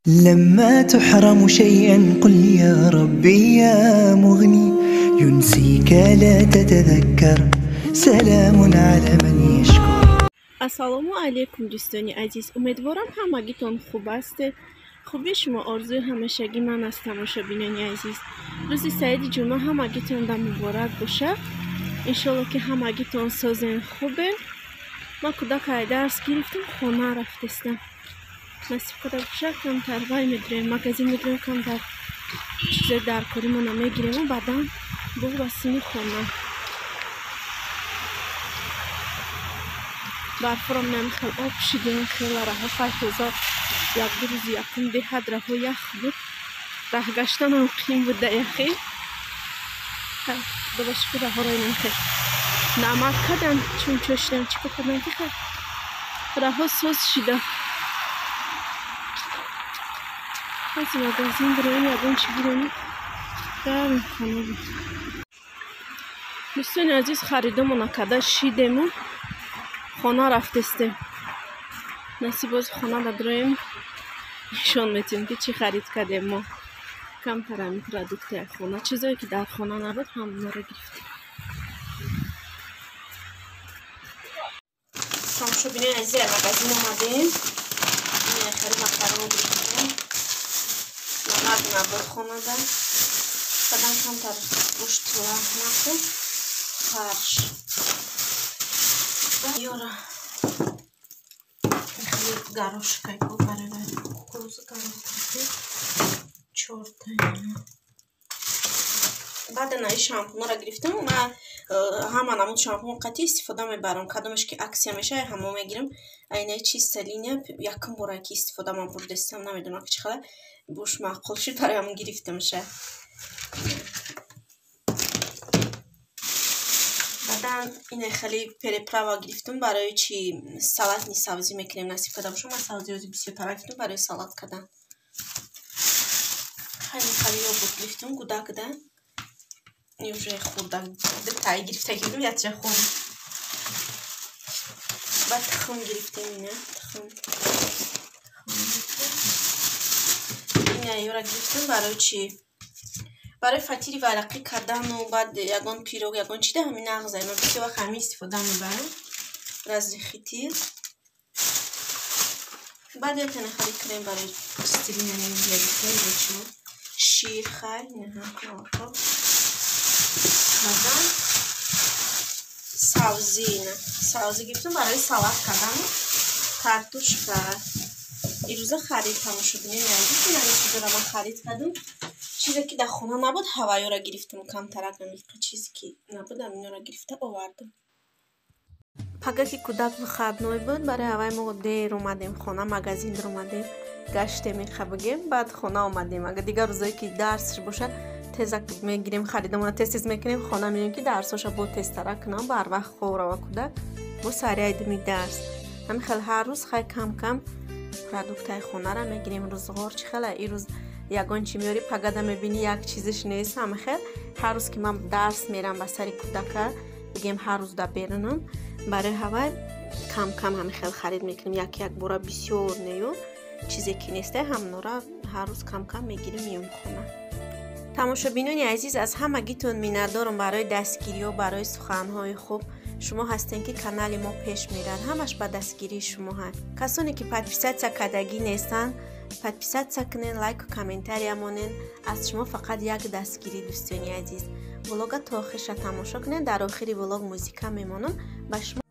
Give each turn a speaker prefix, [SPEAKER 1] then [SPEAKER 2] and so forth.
[SPEAKER 1] لما تحرم شيئا قل يا ربي يا مغني ينسيك لا تتذكر سلام على من يشكر.
[SPEAKER 2] Ассалому алайкум, дӯстони азиз, умедворам ҳамагитон хуб ҳастед. Хуби шумо орзуи ҳамешагӣ ман аст, тамошобинони азиз. Рӯзи саиди ҷумъа ҳамагитон да муборак бошад. Иншолло ки ҳамагитон созен хубен. Ман кӯдакай дарс гирифтам, хона рафтестам. Насиб када бошад, камтар вай медурем, магазин медурем, камтар чизои даркоримона мегирему баъдан бо ба сини хона. Барфро намихел об шидем, хела раҳо хай тоза як ду рӯзи якум беҳад раҳо ях буд. Раҳ гаштанам қим буд да яхӣ. Худо ба шукр раҳоро инам хел намак кардам, чун чошидам чӣ кор кардам ки хай раҳо соз шида. Аз магазин бироем, ягон чӣ бирем, равем хона. Дӯстони азиз, харидомона карда шидему хона рафтестем. Насиб боз хона дадроем, нишон метиҳем ки чӣ харид кардем мо. Камтар ҳамин продуктаи хона, чизое ки дар хона набуд, ҳамонро гирифтем. Тамошобинои азиз, магазин омадем. Хеле макарон гирифтем. Намак набуд хонада. Баъдан камтар гӯшт лаҳмаку фарш. Ёра хеле горошкай бу барои кукуруза горошка чорта. Баъдан ай шампунро гирифтам. Ман ҳама намуд шампун қатъи истифода мебарам. Кадомеш ки аксия мешавад, ҳамо мегирам. Айнаи чиста линия якум бора ки истифода ман бурдастам, намедонам ки чӣ хела буш маъқул шуд, барои ҳамон гирифтамша. Баъдан ина хеле переправа гирифтам барои чи салатни сабзӣ мекунем, насиб када бошам. Ман сабзиҳои бисёртара гирифтам барои салат кардан. Хеле хеле йогурт гирифтам гудакда. И уже хурда дутаи гирифта гирифтам, якча хурд. Баъд тухм гирифтем, ина тухм. Ина ёра гирифтам барои чи? Барои фатири варақӣ кардану баъд ягон пирог, ягон чида ҳамин нағза. Ман бисёр вақт ҳамин истифода мебарам. Разрихитил. Баъд ятана хеле крем барои стилинани гирифтем, чимо. Шир хай, инаҳа молоко. Баъдан сабзӣ, ина сабзӣ гирифтам барои салат кардану картошка. Ирӯза харид, тамошобинони азиз, ин ҳамин чизоро ман харид кардам. Чизе ки дар хона набуд, ҳавайёро гирифтам, камтарак ҳамин чизе ки набуд, ҳаминҳоро гирифта овардам. Пага ки кӯдак выходной буд, барои ҳавай мо дер омадем хона, магазин омадем, гаштем иқа бигем, баъд хона омадем. Агар дигар рӯзое ки дарсш бошад, тезак мегирем харидамона, тез тез мекунем, хона меоем ки дарсоша бо тезтара кунам, барвақт хоб рава кӯдак, бо сари айдими дарс. Ҳамин хел ҳар рӯз хай кам кам продуктаи хонара мегирем. Рӯзғор чӣ хела ирӯз ягон чӣ меёри, пагада мебинӣ як чизиш нест. Ҳамин хел ҳар рӯз ки ман дарс мерам ба сари кӯдака, бигем ҳар рӯз да берунам, барои ҳавай кам кам ҳамин хел харид мекунем. Як як бора бисёр нею чизе ки нестай, ҳамнора ҳар рӯз кам кам мегирем, меём хона. Тамошобинони азиз, аз ҳамагитон миннатдорам барои дастгириҳо, барои суханҳои хуб. Шумо ҳастем ки канали мо пеш мерад, ҳамаш ба дастгирии шумо ҳаст. Касоне ки подписатсия кардагӣ нестанд, подписатсия кунен, лайку комментария монен. Аз шумо фақат як дастгирӣ, дӯстони азиз. Влога то охирша тамошо кунен, дар охири влог музика мемонам ба шумо.